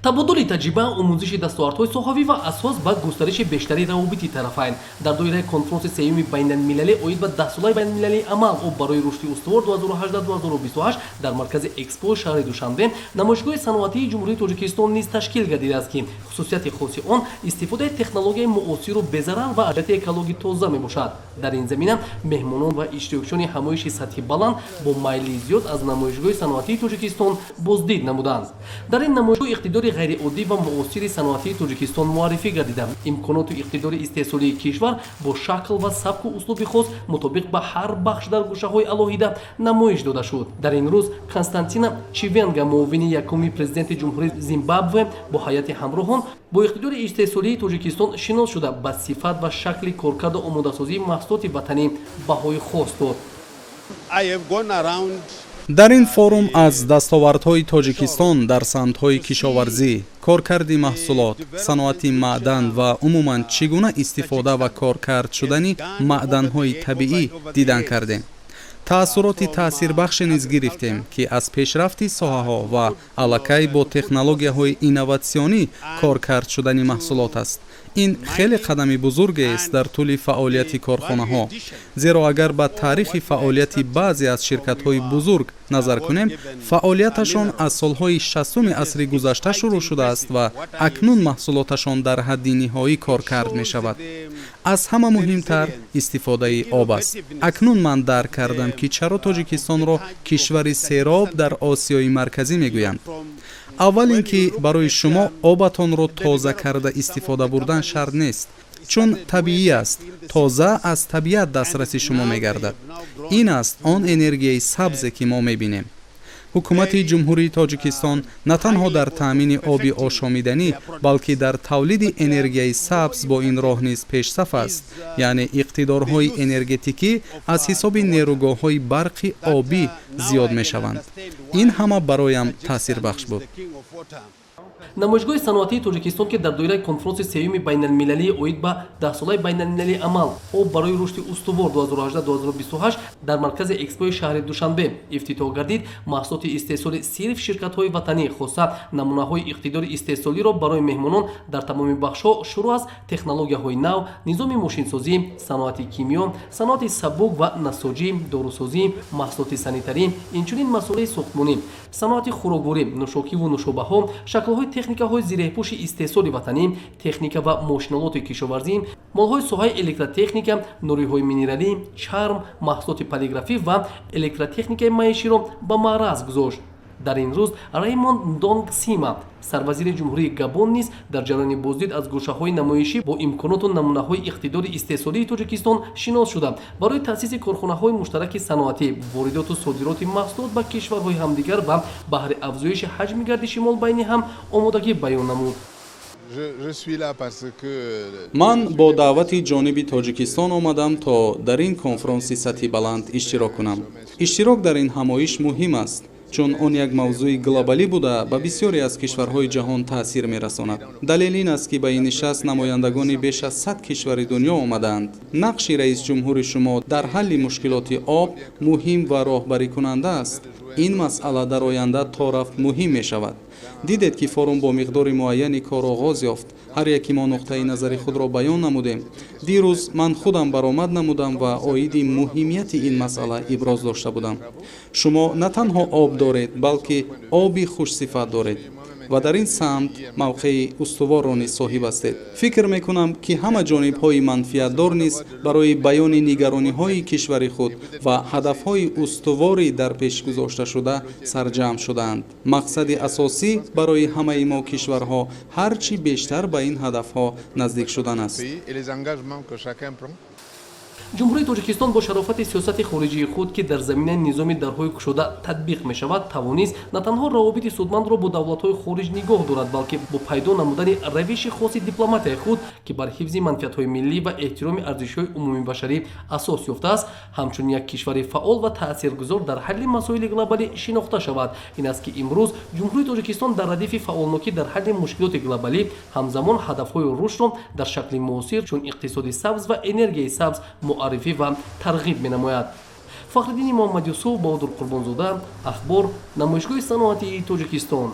Табодули таҷриба, омӯзиши дастовардҳои соҳавӣ ва асос ба густариши бештари равобити тарафайн. Дар доираи конфронси сеюми байналмилалӣ оид ба Даҳсолаи байналмилалии амал «Об барои рушди устувор 2018-2028» дар маркази Экспо шаҳри Душанбе намоишгоҳи саноатии Ҷумҳурии Тоҷикистон низ ташкил гардидааст, ки хусусияти хоси он истифодаи технологияи муосиру безарар ва ҷиҳати экологӣ тоза мебошад. Дар ин замина меҳмонон ва иштирокчиёни ҳамоиши сатҳи баланд бо майли зиёд аз намоишгоҳи саноатии Тоҷикистон боздид намуданд. Дар ин намоишгоҳ иқтидори ғайриоддӣ ва муосири саноатии Тоҷикистон муаррифӣ гардида, имконоту иқтидори истеҳсолии кишвар бо шакл ва сабку услуби хос мутобиқ ба ҳар бахш дар гӯшаҳои алоҳида намоиш дода шуд. Дар ин рӯз Константино Чивенга, муовини якуми президенти Ҷумҳурии Зимбабве, бо ҳайати ҳамроҳон бо иқтидори истеҳсолии Тоҷикистон шинос шуда, ба сифат ва шакли коркарду омодасозии маҳсулоти ватанӣ баҳои хос дод. Дар ин форум аз дастовардҳои Тоҷикистон дар самтҳои кишоварзӣ, коркарди маҳсулот, саноати маъдан ва умуман чӣ гуна истифода ва коркард шудани маъданҳои табиӣ дидан кардем. Таассуроти таъсирбахше низ гирифтем, ки аз пешрафти соҳаҳо ва аллакай бо технологияҳои инноватсионӣ коркард шудани маҳсулот аст. Ин хеле қадами бузургест дар тӯли фаъолияти корхонаҳо, зеро агар ба таърихи фаъолияти баъзе аз ширкатҳои бузург назар кунем, фаъолияташон аз солҳои 60-уми асри гузашта шурӯъ шудааст ва акнун маҳсулоташон дар ҳадди ниҳоӣ коркард мешавад. Аз ҳама муҳимтар истифодаи об аст. Акнун ман дарк кардам, ки чаро Тоҷикистонро кишвари сероб дар Осиёи Марказӣ мегӯянд. Аввал ин ки барои шумо обатонро тоза карда истифода бурдан шарт нест, чун табиӣ аст, тоза аз табиат дастраси шумо мегардад. Ин аст он энергияи сабзе, ки мо мебинем. Ҳукумати Ҷумҳурии Тоҷикистон на танҳо дар таъмини оби ошомиданӣ, балки дар тавлиди энергияи сабз бо ин роҳ низ пешсаф аст, яъне иқтидорҳои энергетикӣ аз ҳисоби нерӯгоҳҳои барқи обӣ зиёд мешаванд. Ин ҳама бароям таъсирбахш буд. Намоишгоҳи саноатии Тоҷикистон, ки дар доираи конфронси сеюми байналмилалии оид ба Даҳсолаи байналмилалии амал «Об барои рушди устувор 2018-2028» дар маркази Экспои шаҳри Душанбе ифтитоҳ гардид, маҳсулоти истеҳсоли сирф ширкатҳои ватанӣ, хоса намунаҳои иқтидори истеҳсолиро барои меҳмонон дар тамоми бахшҳо, шурӯъ аз технологияҳои нав, низоми мошинсозӣ, саноати кимиё, саноати сабук ва насоҷӣ, дорусозӣ, маҳсулоти санитарӣ, инчунин масолеҳи сохтмонӣ, саноати хӯрокворӣ, нӯшокиву нӯшобаҳо, шаклҳои техникаҳои зиреҳпӯши истеҳсоли ватанӣ, техника ва мошинолоти кишоварзӣ, молҳои соҳаи электротехника, нуриҳои минералӣ, чарм, маҳсулоти полиграфӣ ва электротехникаи маиширо ба маъраз гузошт. Дар ин рӯз Раймонд Ндонг Сима, сарвазири Ҷумҳурии Габон низ дар ҷараёни боздид аз гӯшаҳои намоишӣ бо имконоту намунаҳои иқтидори истеҳсолии Тоҷикистон шинос шуда, барои таъсиси корхонаҳои муштараки саноатӣ, воридоту содироти маҳсулот ба кишварҳои ҳамдигар ва баҳри афзоиши ҳаҷми гардиши мол байни ҳам омодагӣ баён намуд. Ман бо даъвати ҷониби Тоҷикистон омадам, то дар ин конфронси сатҳи баланд иштирок кунам. Иштирок дар ин ҳамоиш муҳим аст, чун он як мавзӯи глобалӣ буда, ба бисёре аз кишварҳои ҷаҳон таъсир мерасонад. Далел ин аст, ки ба ин нишаст намояндагони беш аз 100 кишвари дунё омадаанд. Нақши раисҷумҳури шумо дар ҳалли мушкилоти об муҳим ва роҳбарикунанда аст. Ин масъала дар оянда торафт муҳим мешавад. Дидед, ки форум бо миқдори муайяни кор оғоз ёфт. Ҳар яки мо нуқтаи назари худро баён намудем. Дирӯз ман худам баромад намудам ва оиди муҳимияти ин масъала иброз дошта будам. Шумо на танҳо об доред, балки оби хушсифат доред ва дар ин самт мавқеи устуворро низ соҳиб ҳастед. Фикр мекунам, ки ҳама ҷонибҳои манфиатдор низ барои баёни нигарониҳои кишвари худ ва ҳадафҳои устувори дар пеш гузошташуда сарҷамъ шудаанд. Мақсади асосӣ барои ҳамаи мо кишварҳо ҳар чӣ бештар ба ин ҳадафҳо наздик шудан аст. Ҷумҳурии Тоҷикистон бо шарофати сиёсати хориҷии худ, ки дар заминаи низоми дарҳои кушода татбиқ мешавад, тавонист на танҳо равобити судмандро бо давлатҳои хориҷ нигоҳ дорад, балки бо пайдо намудани равиши хоси дипломатияи худ, ки бар ҳифзи манфиатҳои миллӣ ва эҳтироми арзишҳои умумибашарӣ асос ёфтааст, ҳамчун як кишвари фаъол ва таъсиргузор дар ҳалли масоили глобалӣ шинохта шавад. Ин аст, ки имрӯз Ҷумҳурии Тоҷикистон дар радифи фаъолнокӣ дар ҳалли мушкилоти глобалӣ, ҳамзамон ҳадафҳои рушдро дар шакли муосир, чун иқтисоди сабз ва энергияи сабз, муаррифӣ ва тарғиб менамояд. Фахриддини Муҳаммадюсуф, Баҳодур Қурбонзода, «Ахбор», намоишгоҳи саноатии Тоҷикистон.